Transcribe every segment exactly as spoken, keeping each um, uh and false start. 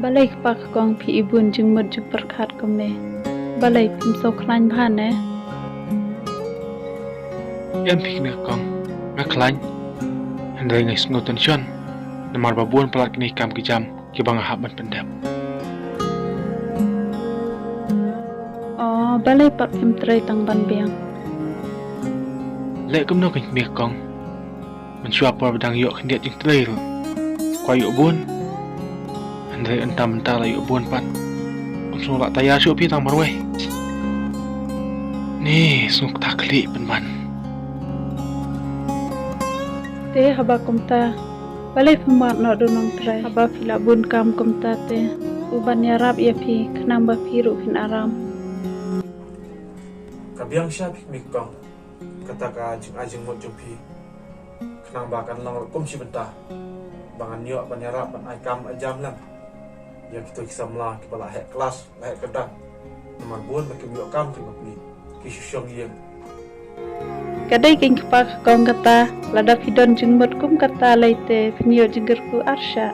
Balei kpa ka kong phi ibun jingmut jingpyrkhat kumne? Balei phim sngewkhlaiñ bha ne? Em phi kmie ka kong, nga khlaiñ. Hynrei nga sngew tension namar ba bun palat kine ki kam ki jam kiba nga hap ban pyndep. O, balei pat phim trei tang ban biang? Leh kumno keiñ kmie ka kong? Mynshuwa por ba dang ïoh khyndiat jingtrei ruh kwah ïoh bun. Hynrei ynda mynta la ïoh bun pat, ym sngew lah tayar shuh phi tang marwei. Ni sngew kata khlieh pynban. Te haba kumta, balei phim wad noh da u nongtrei? Haba phi la bun kam kumta te, u ban ïarap ïa phi khnang ba phi ruh phin aram. Ka biang sha phi kmie ka kong kata ka jingai jingmut jong phi, khnang ba kan long ruh kum shi bynta ba ngan ïoh ban ïarap ban ai kam ai jam lang ïa kito ki samla kiba la heh klas, la heh kyrdan. Namar bun ba kim ïoh kam ki bapli, ki shu shong ïing. Ka dei keiñ kpa ka kong kata, lada phi don jingmut kum kata lei te phin ïoh jingkyrkhu arshah.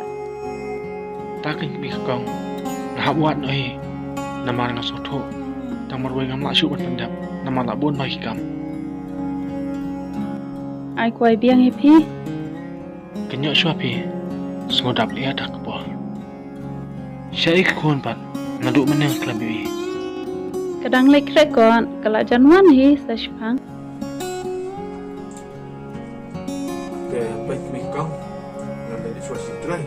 Ta keiñ kmie ka kong, nga hap wad noh hi namar nga sngewthuh tang marwei ngam lah shuh ban pyndep namar la bun bha ki kam. Ai kwai biang ïa phi. Kynnoh shuwa phi, sngewdap leh ïa da ka por. Sha i ka khun pat, naduh mynne nga khlem ïohi. Ka dang leit khreh kot, ka la jan wan hi sa shiphang. Te peit kmie ka kong, ngan leit shuwa sha trei.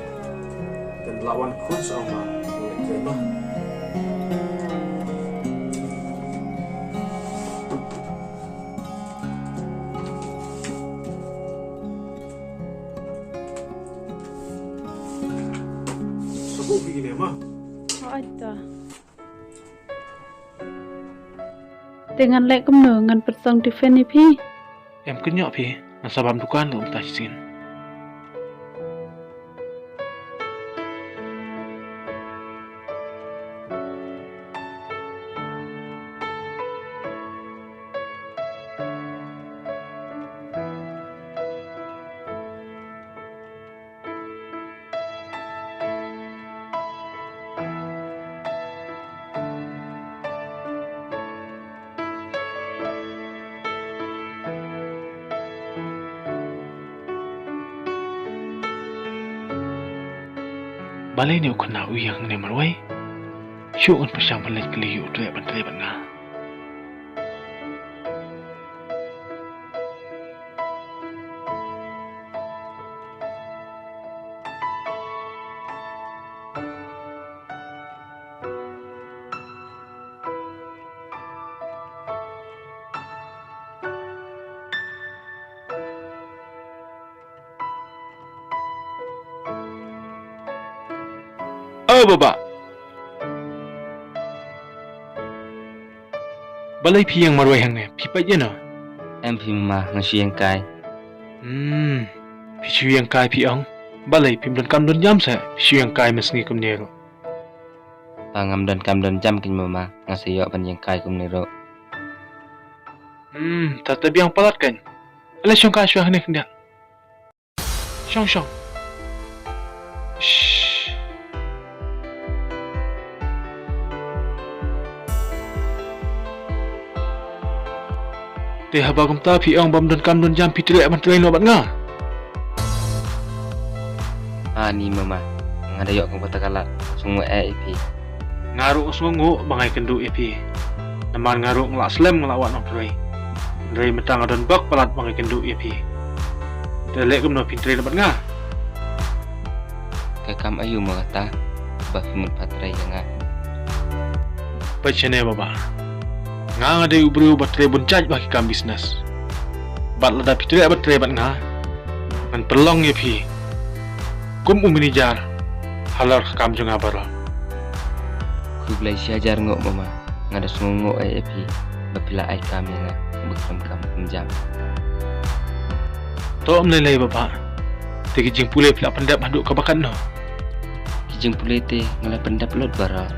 Te la wan khun sa ong ma, leit trei noh. Sa buh phi kine ma. Hooid to. Te ngan leh kumno, ngan pynsong tiffin ïa phi? Em, kynnoh phi, ngan sa bam dukan ruh mynta shisien. Balei ne u khynnah u ïeng ne marwei? Shuh ngan pyrshang ban leit kylli ïa u Treh ban trei bad nga. O baba. Balei phi ïeng marwei hangne, phi peit ïano? Em phi mama, nga shu ïeng kai. Hmm, phi shu ïeng kai phi ong. Balei phim don kam don jam seh, phi shu ïeng kai mynsngi kumne ruh? Pa, ngam don kam don jam keiñ mama, nga sa ïoh ban ïeng kai kumne ruh. Hmm, ta te biang palat keiñ. Ale shong kai shuwa hangne khyndiat. Shong, shong. Shh. Te haba kumta phi ong bym don kam don jam phi treh ban trei noh bad nga? Ani mama, nga da ïoh kaba ta ka lad, sngew eh ïa phi. Nga ruh nga sngew ba nga ïakynduh ïa phi. Namar nga ruh nga la slem nga la wad nongtrei. Hynrei mynta nga don bok palat ba nga ïakynduh ïa phi. Te leh kumno phin trei noh bad nga? Ka kam aïu mo kata ba phi mut pha trei ïa nga? Peit shane baba. Nga nga dei u briew ba trei bun jait ba ki kam business. Bad lada phi treh ba trei bad nga, ngan pynlong ïa phi kum u manager halor ka kam jong nga baroh. Khublei shi hajar nguh mama, nga da sngew nguh eh ïa phi ba phi la ai kam ïa nga ba khlem kam khlem jam. To ym lei lei baba. Te ki jingpule phi la pyndep haduh kaba katno? Ki jingpule te nga la pyndep lut baroh.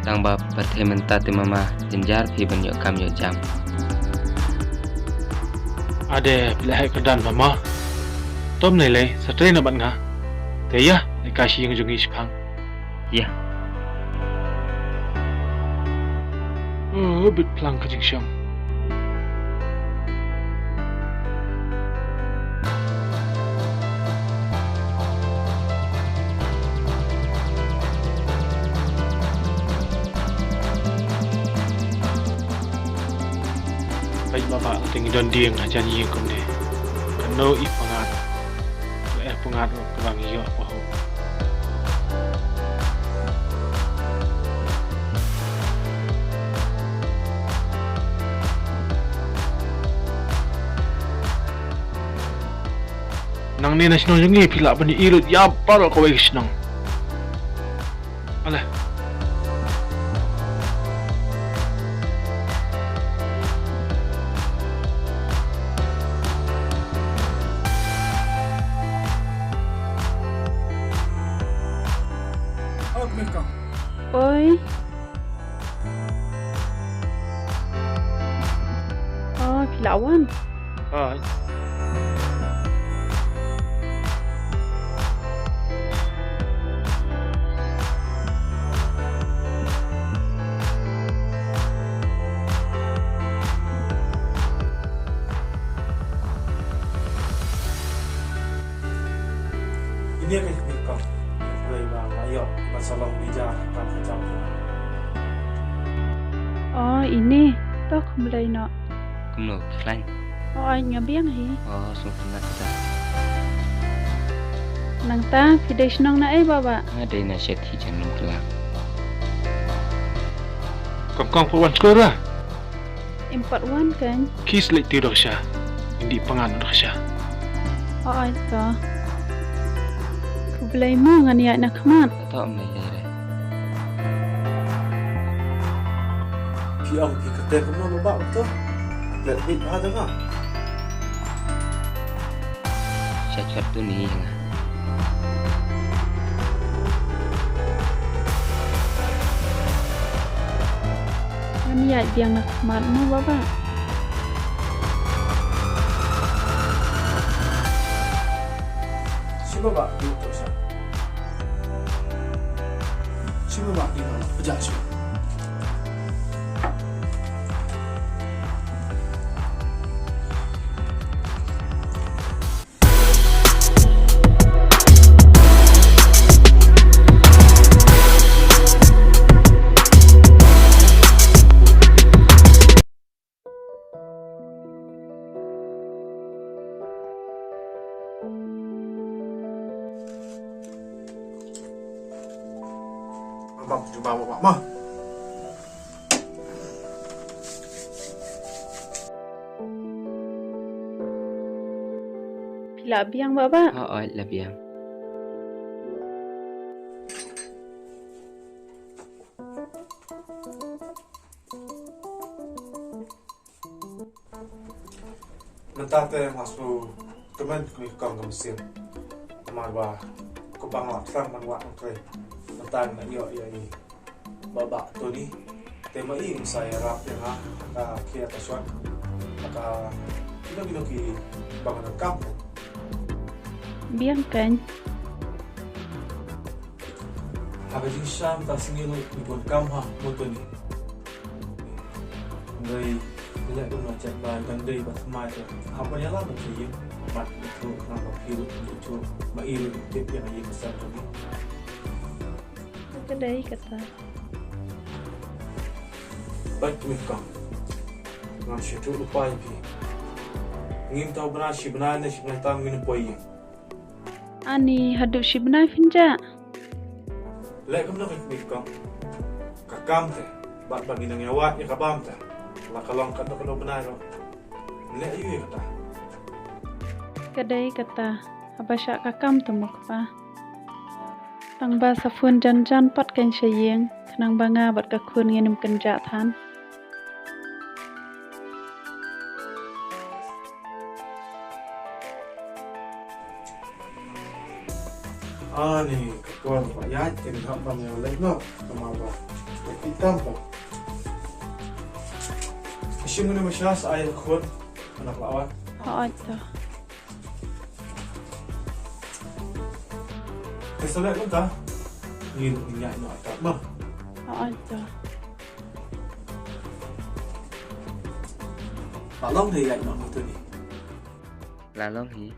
Tang ba pyrthei mynta te mama jynjar phi ban ïoh kam ïoh jam. Ade phi la heh kyrdan mama. To ym lei lei, sa trei noh bad nga. Te ïa, leit kai sha ïing jong ngi shipang. Ïa. Oh, bit phlang ka jingshong. Peit baba, te ngi don dieng hajan ïing kumne. Kano i pyngngad. Ka eh pyngngad ka ba ngi ïoh pahuh. Nangne na shnong jong ngi phi lah ban ïohi lut ïa baroh kawei ka shnong. Alah. Oh, welcome. Oi. Oh, phi la wan. Oi. Ini ka ïa ka. Ka trei ba nga ïoh ban sa long manager ka ka jam. Oh, ini. To khublei noh. Kumno, khlaiñ? Oh, ai nga biang hi. Oh, sngewtynnat da. Nangta phi dei shnong na ei baba? Nga dei na Shet hi jan Lumkla. Kong kong pha wan skul ra? Im pat wan kan. Kis leit ti dok sha. Indi pangan dok sha. Oh, ai to. Khublei mo ngan ïaid na khmat. To ym lei lei re. Phi ong phi kyrteng kumno mo ba to? Plet bit ha da nga. Sha chot tu ni nga. Ngan ïaid biang na khmat mo baba. Shi baba, ïa to sha. Shi baba, ïa to sha. Abang jumpa bapak mah. Phi la biang baba? Hooid, la biang. Mynta te nga shu kmen kmie kong ka mynsiem. Namar ba kumba nga la khlem ban wad nongtrei, mynta nga ïoh ïa i Bah Bah Tony. Te ma i un sa ïarap ïa nga ha ka khia ka shuwa, ha ka kino kino kiba nga donkam. Biang kan. Ha ka jingshisha mynta sngi ruh ngi bun kam ha, mo Tony? Dei, leh kumno chet ba kan dei ba thymmai te. Hap ban ïalam ban sha ïing. Bad ïathuh khnang ba phi ruh phin ïathuh. Ba i ruh tip ïa ka ïing ka sem jong ngi. Ka dei kata. Bad kumne kong. Ngam shu ïathuh lypa ïa phi. Ngim tau bna shi bnai ne shi bnai tam ngin poi ïing. Ani, haduh shi bnai phin jah? Leh kumno ka kmie kong. Ka kam te. Bad ba ngi nang ïa wad ïa ka bam te. La ka long katno katno bnai ruh. Leh aïu ïa kata? Ka dei kata. Haba shah ka kam te mo kpa. Tang ba sa phone jan jan pat kan sha ïing. Khnang ba nga bad ka khun ngin ym kynjah than. Ani, ka kong ba ïaid kin hap ban ïa leit noh, namar ba ïa ki tam ba. Shim ne ma shas ai khun, anak lawan. Hooid to. Te sa leit mynta. Ngin ïaid noh ata ma. Hooid to. Ba long te ïaid noh ma tu ni. La long hi.